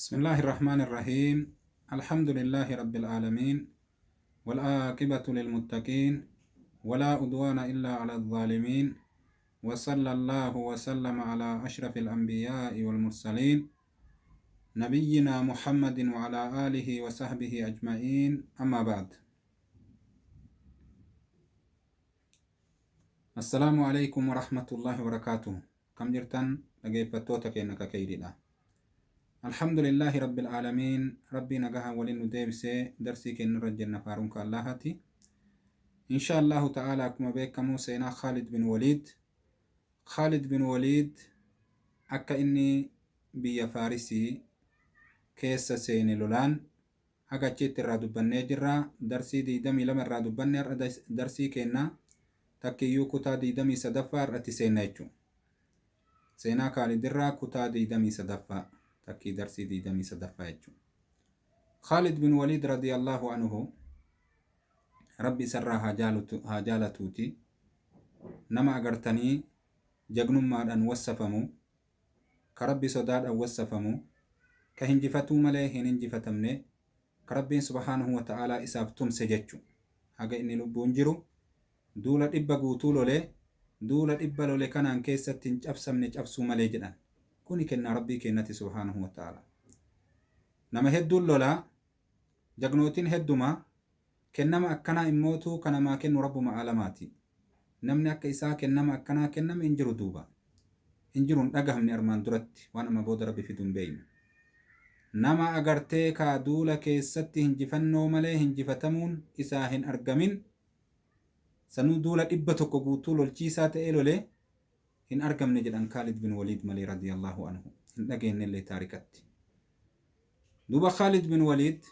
بسم الله الرحمن الرحيم. الحمد لله رب العالمين، والعاقبة للمتقين، ولا عدوان إلا على الظالمين، وصلى الله وسلم على أشرف الأنبياء والمرسلين، نبينا محمد وعلى آله وصحبه أجمعين. أما بعد، السلام عليكم ورحمة الله وبركاته. كم جرتن dhaggeeffattoota keenya kakeyriidha. Alhamdulillahi rabbil aalamiin. Rabbii nagaha waliin nu deebisee darsii keenya irra jenna. Faarunka Allahati. Insha Allahu ta'ala, akkuma beekamu seenaa Khaalid bin Waliid, Khaalid bin Waliid akka inni biyya Faarisii keessa seene lolaan haga achitti irraa dubbannee jirra. Darsii 22 irraa dubbanne. Har'a darsii keenna takkiyyuu kutaa 23ffaa irratti seenna jechuudha. Seenaa Khaalidirraa kutaa 23ffaa, takkii darsii 23ffaa jechuudha. Khaalid bin Waliid radiyallahu anhu, Rabbi isarraa haa jaalatuuti, nama agartanii jagnummaadhaan wassafamu, ka Rabbi sodaadhaan wassafamu, ka hinjifatuu malee hin hinjifatamne, ka Rabbiin subhaanahu wa ta'aalaa isaaf tumse jechu. Haga inni lubbuun jiru duula 100 guutuu lolee, duula 100 lole kanaan keessatti hin cabsamne cabsuu malee jedhan. Kuni kennaa Rabbii keennati subhaanahu wa ta'aalaa. Nama hedduun lolaa, jagnootiin heddumaa, kennama akkanaa immootuu ka namaa kennu Rabbuma aalamaati. Namni akka isaa kennama akkanaa kenname hin jiru duuba. Hin jiru, hin dhagahamne armaan duratti. Waan amma booda Rabbi fidu hin beeynu. Nama agartee kaa duula keessatti hinjifannoo malee hinjifatamuun isaa hin argamin, sanuu duula 100 guutuu lolchiisaa ta'ee lolee hin argamne jedhan, Khaalid bin Waliid malee radiyallahu anhu. Hin dhageennellee taarikatti. Duuba Khaalid bin Waliid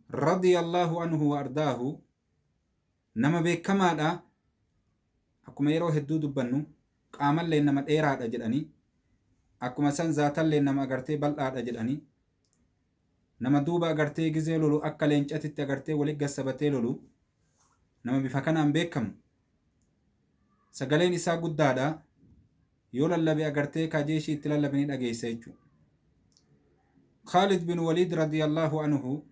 radiyallahu anhu wa ardaahu nama beekamaadha. Akkuma yeroo hedduu dubbannu, qaamallee nama dheeraadha jedhanii, akkuma san zaatallee nama agartee bal'aadha jedhanii, nama duuba agartee gizee lolu akka leencatitti agartee walit gassabatee lolu, nama bifa kanaan beekamu. Sagaleen isaa guddaadha. Yoo lallabe agartee kajeeshii itti lallabe ni dhageessa jechuudha. Khaalid bin Waliid radiyallahu anhu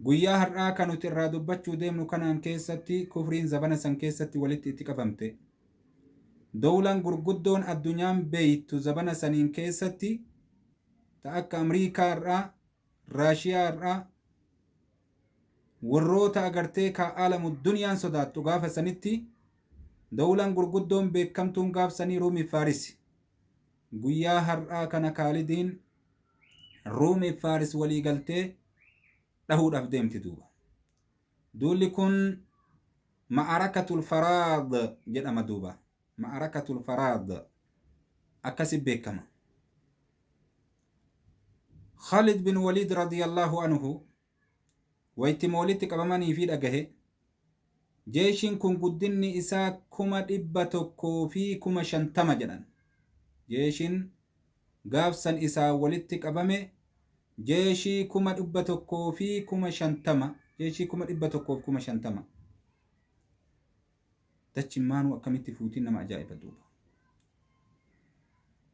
guyyaa har'aa kan nuti irraa dubbachuu deemnu kanaan keessatti kufriin zabana san keessatti walitti itti qabamte. Dowlaan gurguddoon addunyaan beeytu zabana saniin keessatti ta akka Amriikaa irraa, Raashiyaa irraa, warroota agartee kaa aalamu duniyaan sodaattu, gaafa sanitti dowlaan gurguddoon beekamtuun gaafsanii Ruumii Faaris. Guyyaa har'aa kana Kaalidiin Ruumii Faaris walii galtee dhahuudhaaf deemti duuba. Duulli kun Ma'arakatul Faraad jedhama duuba. Ma'arakatul Faraad akkasi beekama. Khalid bin Waliid radiyallahu anhu wayitti walitti qabamanii fi dhagahe, jeeshiin kun guddinni isaa 150,000 jedhan. Jeeshiin gaafsan isaa walitti qabame jeeshii 150,000, jeeshii 150,000. Dachimmaanuu akkamitti fuutiin nama ajaa'iba duuba.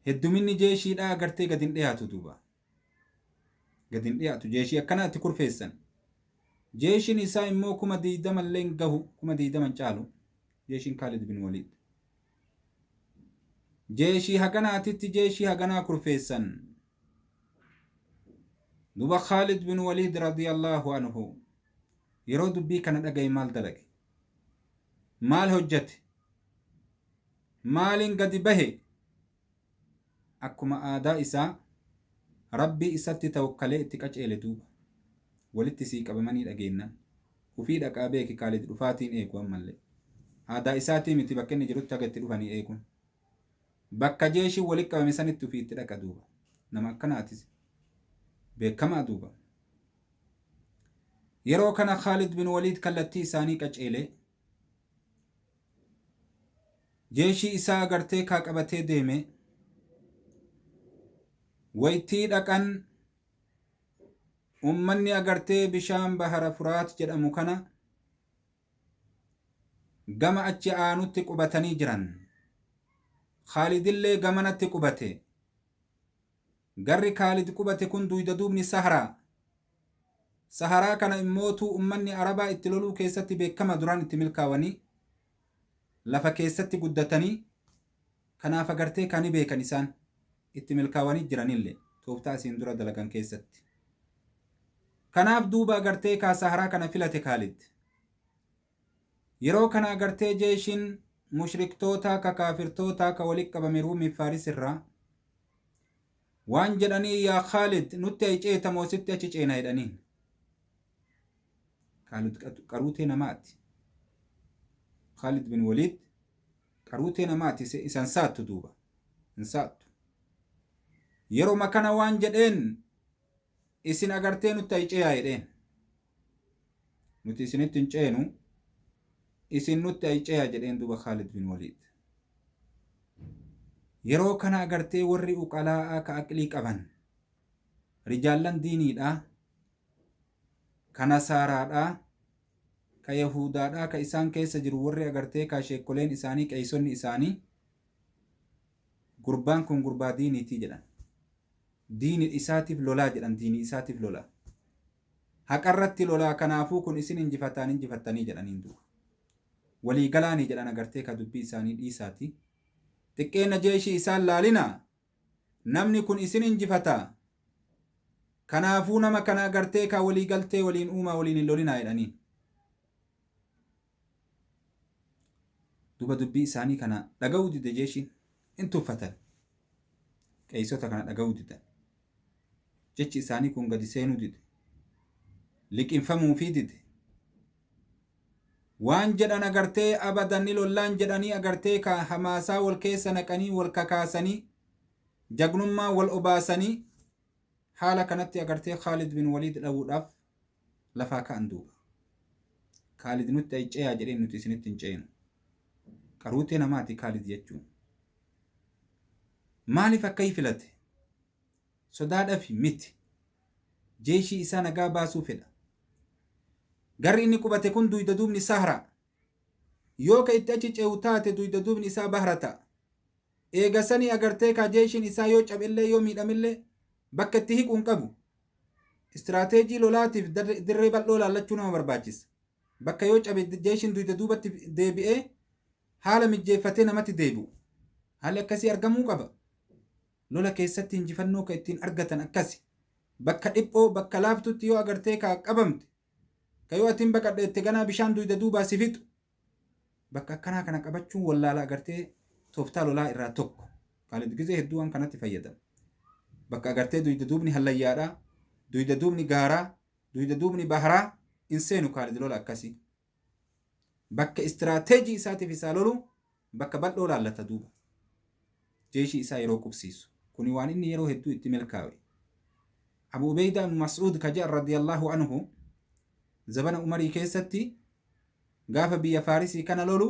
Hedduminni jeeshiidhaa agartee gad hin dhiyaatu duuba. Gad hin dhiyaatu jeeshii akkanaatti kurfeessan. Jeeshiin isaa immoo 20,000 illee hin gahu, 20,000 hin caalu. Jeeshiin Kaalid bin Waliid. Jeeshii haganaatitti jeeshii haganaa kurfeessan. Duba Kaalid bin Waliid radiyallahu anhu yeroo dubbii kana dhagaye maal dalage? Maal hojjate? Maaliin gadi bahe? Akkuma aadaa isaa Rabbii isatti tawakkalee itti qaceele duuba. Walitti sii qabamanii dhageennan. Ufii dhaqaa beeki, Kaalid dhufaatiin eegu ammallee. Aadaa isaatii miti bakka inni jirutti haga itti dhufanii eeguun. Bakka jeeshiin walitti qabame sanitti ufii itti dhaqa duuba. Nama akkanaatis beekamaa duuba. Yeroo kana Khaalid bin Waliid kallattii isaanii qaceelee jeeshii isaa agartee kaa qabatee deeme. Waytii dhaqan ummanni agartee bishaan Bahara Furaat jedhamu kana gama achi aanutti qubatanii jiran. Khaalidillee gamanatti qubate. Garri Kaalid qubate kun duyda duubni Saharaa. Saharaa kana immootu ummanni Arabaa itti loluu keessatti beekama, duraan itti milkaawanii lafa keessatti guddatanii, kanaaf agartee kan beekan isaan itti milkaawanii jiranillee tooftaa asiin dura dalagan keessatti. Kanaaf duuba agartee kaa Saharaa kana filate Kaalid. Yeroo kana agartee jeeshiin mushriktootaa ka kaafirtootaa ka walitti qabame Ruumii Faaris irraa waan jedhanii, "Yaa Khaalid, nutti ay ceetamoo sitti achi ceena?" jedhaniin. Khaalid qaruutee namaati. Khaalid bin Waliid qaruutee namaati, isan saattu duuba. Hin saattu. Yeroo kana waan jedheen, "Isin agartee nutti ay ceeyaa" jedheen. "Nuti isinitti hin ceenu, isin nutti ay ceeyaa" jedheen duuba Khaalid bin Waliid. Yeroo kana agartee warri uqalaa'aa ka aqlii qaban, rijaallan diiniidha, ka nasaaraadha, ka yahudaadha, ka isaan keessa jiru, warri agartee ka sheekoleen isaanii, qeeysonni isaanii, "Gurbaan kun gurbaa diiniitii" jedhan. "Diini isaatiif lolaa" jedhan, "Diinii isaatiif lolaa. Haqarratti lolaa, kanaafuu kun isin injifataan injifattanii" jedhaniin duuba. Walii galaanii jedhan agartee ka dubbii isaanii dhiisaati. "Xiqqeenna jeeshii isaan laalina, namni kun isin injifataa. Kanaafuu nama kana agartee ka walii galtee waliin uumaa, waliin hin lolinaa" jedhaniin. Duba dubbii isaanii kana dhaga'uu dide jeeshiin, in tuffatan. Qeeysota kana dhaga'uu didan. Jechi isaanii kun gadi seenuu dide. Liqinfamuufii dide. Waan jedhan agartee abadan ni lollaan jedhanii, agartee ka hamaasaa wal keessa naqanii, wal kakaasanii, jagnummaa wal obaasanii, haala kanatti agartee Khaalid bin Waliid dhawuudhaaf lafaa ka'an duuba. Khaalid "Nutti ay ceeyaa" jedheen, "Nuti isinitti hin ceenu." Qaruutee namaati Khaalid jechuun. Maaliif akka filate? Sodaadhaaf miti. Jeeshii isaa nagaa baasuu fedha. Garri inni qubate kun duyda duubni Sahra. Yoo ka itti achi ce'u taate, duyda duubni isaa bahra ta'a. Eega sanii agartee ka jeeshiin isaa yoo cabellee, yoo miidhamillee, bakka itti hiquu hin qabu. Istiraateejii lolaatiif dirree bal'oo laallachuu nama barbaachisa. Bakka yoo cabe jeeshiin duyda duubatti deebi'ee haala mijjeeffatee namatti deebi'u. Haalli akkasii argamuu qaba. Lola keessatti injifannoo ka ittiin argatan akkasi. Bakka dhiphoo, bakka laaftutti yoo agartee ka qabamte, ka yoo atiin baqadheette ganaa bishaan duyda duubaa si fixu. Bakka akkanaa kana qabachuun wallaala agartee tooftaa lolaa irraa tokko. Kaalid gizee hedduu waan kanatti fayyadama. Bakka agartee duyda duubni hallayyaadhaa, duyda duubni gaaraa, duyda duubni baharaa hin seenu Kaalid lola akkasii. Bakka istiraateejii isaatiif isaa lolu bakka bal'oo laallata duuba. Jeeshii isaa yeroo qubsiisu. Kuni waan inni yeroo hedduu itti milkaawe. Abu Ubeydaa ibn Mas'uud ka jedhan radiyallahu anhu, zabana Umarii keessatti gaafa biyya Faarisii kana lolu,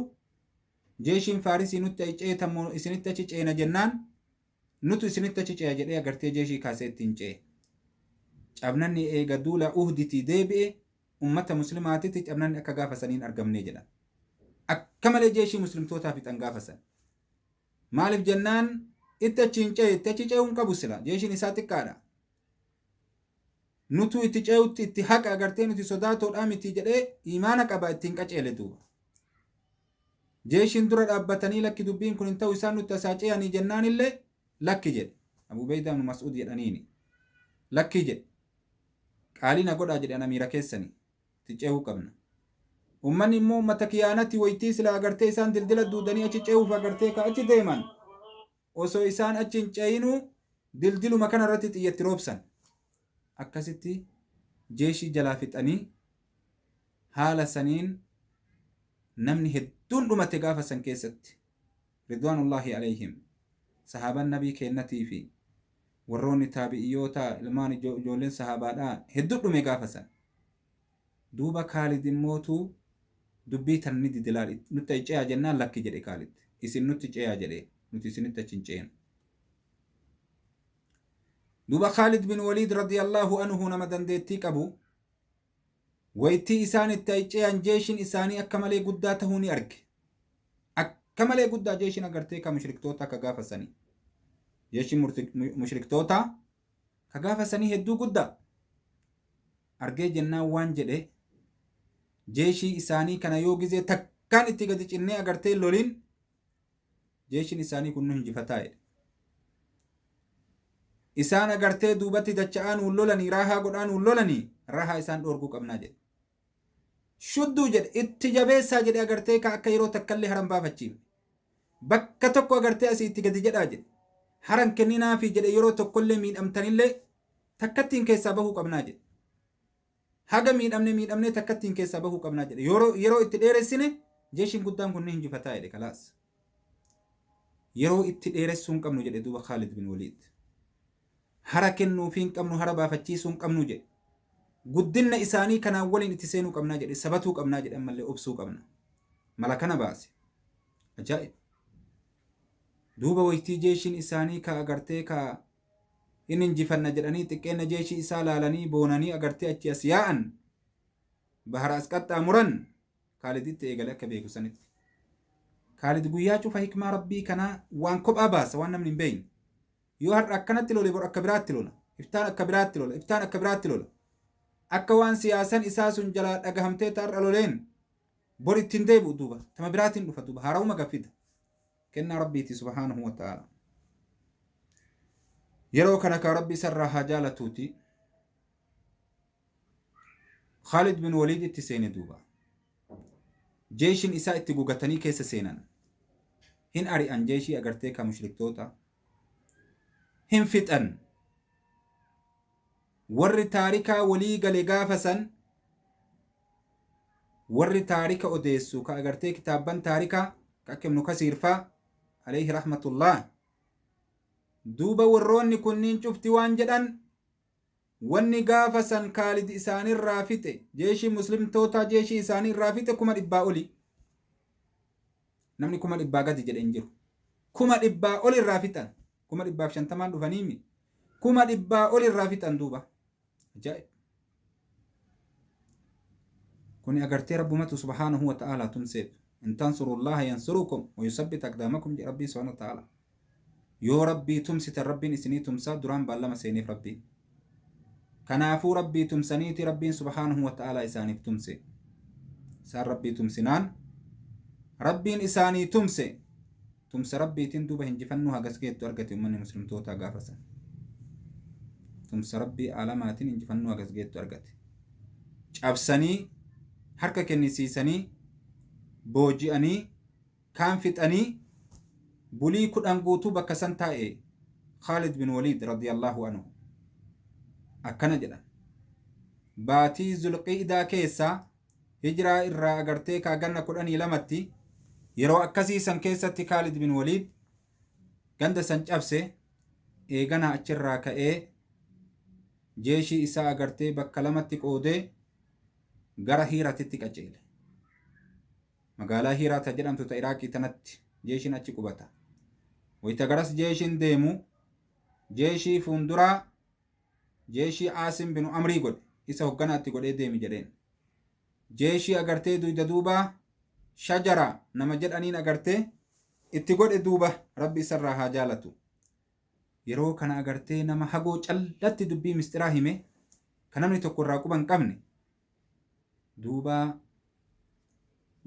jeeshiin Faarisii "Nutti ay ceetamoo isinitti achi ceena?" jennaan, "Nutu isinitti achi ce'a" jedhee agartee jeeshii kaasee ittiin ce'e. Cabnanni eega duula Uhditii deebi'e ummata muslimaatitti cabnanni akka gaafa saniin argamnee jedhan. Akka malee jeeshii muslimtootaa fixan gaafa san. Maaliif jennaan, itti achi hin ce'e, itti achi ce'uu hin qabu sila, jeeshiin isaa xiqqaadha. Nutu itti ce'utti itti haqa agartee nuti sodaatoodhaa miti jedhee imaana qaba, ittiin qaceele duuba. Jeeshiin dura dhaabbatanii, "Lakki, dubbiin kun hin ta'u, isaan nutti asaa ce'anii" jennaan illee "Lakki" jedhe. Abu Ubeydaa ibn Mas'uud jedhaniini. "Lakki" jedhe. "Qaalii na godhaa" jedhe, "Ana miira keessanii itti ce'uu qabna." Ummanni immoo ummata kiyaanatti, waytii sila agartee isaan dildila duudanii achi ce'uuf agartee ka achi deeman, osoo isaan achi hin ce'inuu dildiluma kana irratti xiyyatti roobsan. Akkasitti jeeshii jalaa fixanii, haala saniin namni hedduun dhumate gaafa san keessatti. Ridwaanullaahi alayhim, sahaaban nabii kennatii fi warroonni taabi'iyyoota, ilmaan ijoolleen sahaabaadhaa hedduu dhume gaafa san. Duuba Kaalid immootu dubbii tan ni dide laal, "Nutti ay ce'aa" jennaan "Lakki" jedhe Kaalid. "Isin nutti ce'aa" jedhe, "Nuti isinitti achi hin ceenu." Duuba Kaalid bin Waliid radiyallahu anhu nama dandeettii qabu, waytii isaan itti ay ce'an jeeshin isaanii akka malee guddaa tahuu ni arge. Akka malee guddaa jeeshin agartee ka mushriktoota akka gaafa sanii. Jeeshin mushriktoota Ka gaafa sanii hedduu guddaa argee jennaan waan jedhe, jeeshii isaanii kana yoo gizee takkaan itti gadi cinnee agartee loliin, jeeshiin isaanii kun nu hinjifataa jedhe. Isaan agartee duubatti dacha'aa nuun lolanii, raahaa godhaa nuun lolanii, raahaa isaan dhoorguu qabnaa jedhe. Shudduu jedhe, itti jabeessaa jedhe, agartee ka akka yeroo takkallee haran baafachiifne. Bakka tokko agartee asii itti gadi jedhaa jedhe. Haran kenninaafi jedhe, yeroo tokkollee miidhamtanillee takkattiin keessaa bahuu qabnaa jedhe. Haga miidhamne miidhamnee takkattiin keessaa bahuu qabnaa jedhe. Yeroo itti dheeressine jeeshiin guddaan kun ni hinjifataa jedhe, kalaas. Yeroo itti dheeressuu hin qabnu jedhe duuba Khaalid bin Waliid. Hara kennuufii hin qabnu, hara baafachiisuu hin qabnu jedhe. Guddinna isaanii kanaan waliin itti seenuu qabnaa jedhe, sabatuu qabnaa jedhe, ammallee obsuu qabna. Mala kana baase. Ajaa'ib! Duuba waytii jeeshiin isaanii ka agartee ka hin injifanna jedhanii xiqqeenna jeeshii isaa laalanii boonanii agartee achi as yaa'an, bahara as qaxxaamuran, Kaaliditti eegale akka beeku sanitti. Kaalid guyyaa cufa hikmaa rabbii kanaa waan kophaa baasa, waan namni hin beekne. Yoo har'a akkanatti lole, bor akka biraatti lola. Iftaan akka biraatti lola. Iftaan akka biraatti lola. Akka waan siyaasan isaa sun jalaa dhagahamtee ta har'a loleen bor ittiin deebi'u duuba. Tama biraatiin dhufa duuba. Haarawuma gaffida. Kennaa rabbiiti subhaanahu wa ta'ala. Yeroo kana ka rabbi isarraa haa jaalatuuti. Khalid bin Waliid itti seene duuba. Jeeshin isaa itti gugatanii keessa seenan. Hin ari'an jeeshii agartee ka mushriktoota. Hin fixan. Warri taarikaa walii gale gaafa san, warri taarika odeessu ka agartee kitaabban taarikaa ka akka Ibnu Kasiir faa alayhi rahmatullah, duuba warroonni kunniin cufti waan jedhan, wanni gaafa san Kaalid isaanirraa fixe, jeeshii muslimtootaa jeeshii isaanii irraa fixe, 100,000 oli. Namni 100,000 gadi jedhe hin jiru. 100,000 oli irraa fixan. 150,000 dhufaniimi. 100,000 oli irraa fixan duuba. Ajaa'ib! Kuni agartee rabbumatu subhaanahu wa ta'ala tumseef. In tansurullaha yansurukum wa yusabbit aqdaamakum jedhe rabbiin subhaanahu wa ta'ala. Yoo rabbii tumsitan rabbiin isinii tumsaa, duraan baallama seeneef rabbiin. Kanaafuu rabbii tumsaniiti rabbiin subhaanahu wa ta'ala isaaniif tumse. Isaan rabbii tumsinaan rabbiin isaanii tumse. Tumsa rabbiitiin duuba hinjifannoo hagas geettu argate ummanni muslimtootaa gaafa san. Tumsa rabbii aalamaatiin injifannoo hagas geettu argate. Cabsanii harka kennisiisanii booji'anii kaan fixanii, bulii 10 guutuu bakka san taa'e Khaalid bin Waliid radiyallahu anhu. Akkana jedhan. Baatii Zulqiidaa keessa hijiraa irraa agartee kaa ganna 12tti, yeroo akkasii san keessatti Khaalid bin Waliid ganda san cabse. Eegana achirraa ka'ee jeeshii isaa agartee bakka lamatti qoodee gara Hiiratitti qaceele. Magaalaa Hiiraa ta jedhamtu ta Iraaqii tanatti jeeshiin achi qubata. Wayita garas jeeshiin deemu, jeeshii fuunduraa jeeshii Aasim binu Amrii godhe, isa hogganaatti godhee deemi jedheen. Jeeshii agartee duyda duubaa Shajara nama jedhaniin agartee itti godhe duuba, rabbi isarraa haa jaalatu. Yeroo kana agartee nama hagoo callatti dubbii misxiraa hime, ka namni tokko irraa quba hin qabne duuba.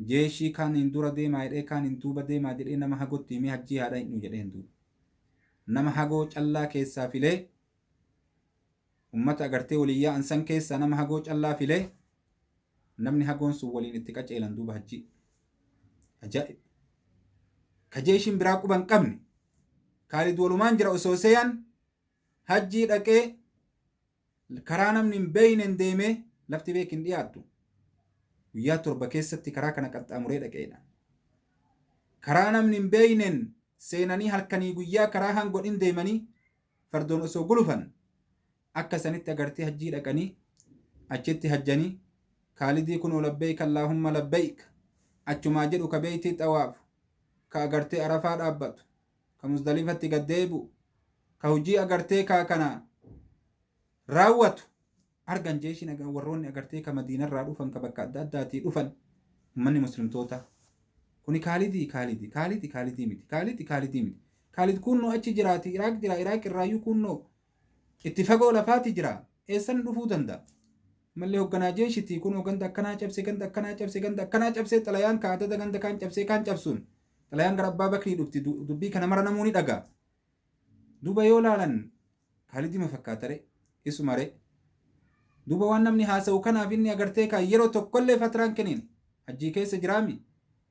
Jeeshii kaaniin dura deemaa jedhee, kaaniin duuba deemaa jedhee nama hagotti himee, hajjii haadha hin jedheen duuba. Nama hagoo callaa keessaa filee, ummata agartee waliin yaa'an san keessaa nama hagoo callaa filee, namni hagoon sun waliin itti qaceelan duuba hajjii. Ajaa'ib! Ka jeeshiin biraa quba hin qabne. Kaalid walumaan jira osoo seeyan, hajjii dhaqee karaa namni hin beeynen deemee, lafti beek hin dhiyaattu. Guyyaa 7 keessatti karaa kana qaxxaamuree dhaqeedha. Karaa namni hin beeynen seenanii, halkanii guyyaa karaa hangodhin deemanii, fardoon osoo gulufan akka sanitti agartee hajjii dhaqanii achitti hajjanii, Kaalidii kunoo labbeeyka allaahumma labbeeyk achumaa jedhu, ka beeytii xawaafu, ka agartee Arafaa dhaabbatu, ka Musdalifatti gad deebi'u, ka hujii agartee kaa kana raawwatu argan jeeshiin warroonni agartee ka Madiinarraa dhufan, ka bakka adda addaatii dhufan, ummanni muslimtoota kuni Kaalidii, Kaalidii, Kaalidi, Kaalidii miti, Kaalidi, Kaalidii miti, Kaalid kunnoo achi jiraati, Iraaq jira, Iraaq irraayyuu kunnoo Itti fagoo lafaati jira. Eessan dhufuu danda'a? Mallee hoogganaa jeeshitii kun ganda akkanaa cabse, ganda akkanaa cabse, ganda akkanaa cabsee, xalayaan kaatata ganda kaan cabsee kaan cabsuun xalayaan gara Abbaa Bakrii dhufti. Dubbii kana mara namuu ni dhagaa. Duuba yoo laalan Khaalidima fakkaatare, isumare. Duuba waan namni haasa'u kanaaf inni agartee kaa yeroo tokkollee fatraan kennine. Hajjii keessa jiraami,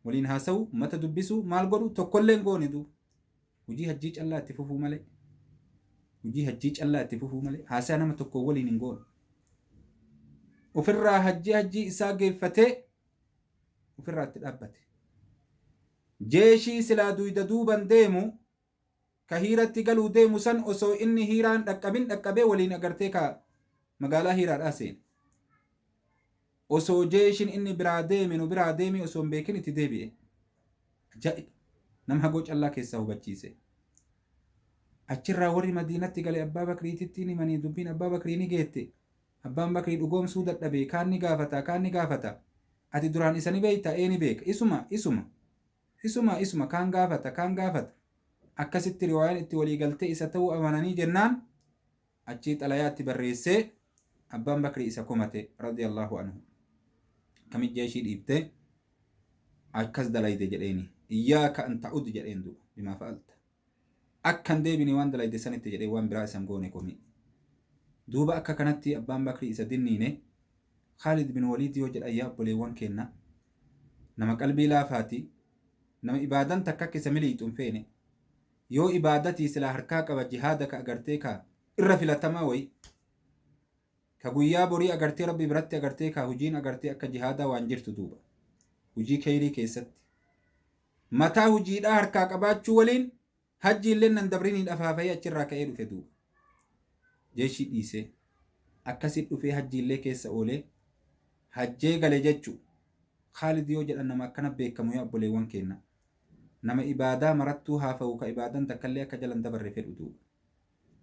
waliin haasa'u, ummata dubbisu, maal godhu tokkollee hin goone. Duuba hojii hajjii callaa itti fufuu malee, hojii hajjii callaa itti fufuu malee, haasaa nama tokko waliin hin goone. Ofirraa hajjii isaa geeffatee ofirraa itti dhaabbate. Jeeshii silaa duyda duuban deemu, ka hiiratti galuu deemu san, osoo inni hiiraan dhaqqabin dhaqqabee waliin agartee ka magaalaa hiiraadhaa seene. Osoo jeeshin inni biraa deeme nu biraa deeme osoo hin beekin itti deebi'e. Ajaa'iba! Nama hagoo callaa keessaa hubachiise. Achirraa warri Madiinatti gale Abbaa Bakriititti himanii, dubbiin Abbaa Bakrii ni geette. Abbaan Bakrii dhugoomsuu dadhabe. Kaan ni gaafata, kaan ni gaafata. Ati duraan isa ni beekta? Ee, ni beeka. Isuma, isuma, isuma, isuma. Kaan gaafata, kaan gaafata. Akkasitti riwaayaan itti walii galtee isa ta'uu amananii jennaan, achii xalayaa itti barreessee Abbaan Bakrii isa komate, radiyallahu anhu. Kamit jeeshii dhiibtee akkas dalayde jedheeni. Iyyaaka an ta'ud jedheen duuba, bimaa fa'alta. Akkan deebine waan dalayde sanitti jedhee, waan biraa isan goone komii. Duuba akka kanatti Abbaan Bakrii isa dinniine. Khaalid bin Waliid yoo jedhan, yaa obboleewwan keenna, nama qalbii laafaati, nama ibaadan takka akka isa miliixu hin feene. Yoo ibaadatii silaa harkaa qaba, jihaada ka agartee ka irra filatamaa wayi. Ka guyyaa borii agartee Rabbi biratti agartee ka hujiin agartee akka jihaadaa waan jirtu duuba. Hujii keeyrii keessatti. Mataa hujiidhaa harkaa qabaachuu waliin hajji illee nan dabrinii dhafaafayee achirraa ka'ee dhufe duuba. Jeeshii dhiisee. Akkasit dhufee hajji illee keessa oolee hajjee gale jechuu. Khaalid yoo jedhan nama akkana beekamu, yaa obboleewwan keenna. Nama ibaadaa marattuu haafa'u, ka ibaadan takkallee akka jalan dabarre fedhu duuba.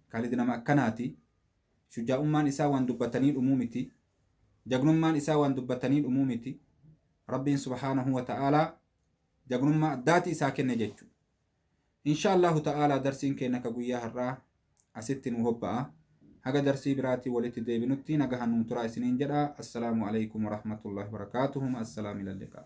Khaalid nama akkanaati. Shujaa'ummaan isaa waan dubbatanii dhumuu miti. Jagnummaan isaa waan dubbatanii dhumuu miti. Rabbiin subhaanahu wa ta'aalaa jagnummaa addaati isaa kenne jechu. Insha Allahu ta'aalaa darsiin keenya ka guyyaa har'aa asitti nu hobba'a. Haga darsii biraatii walitti deebinutti nagaha nuu turaa isiniin jedha. Assalaamu alaikum warahmatullahi wabarakaatuhu. Ma'assalaam ila liqaa.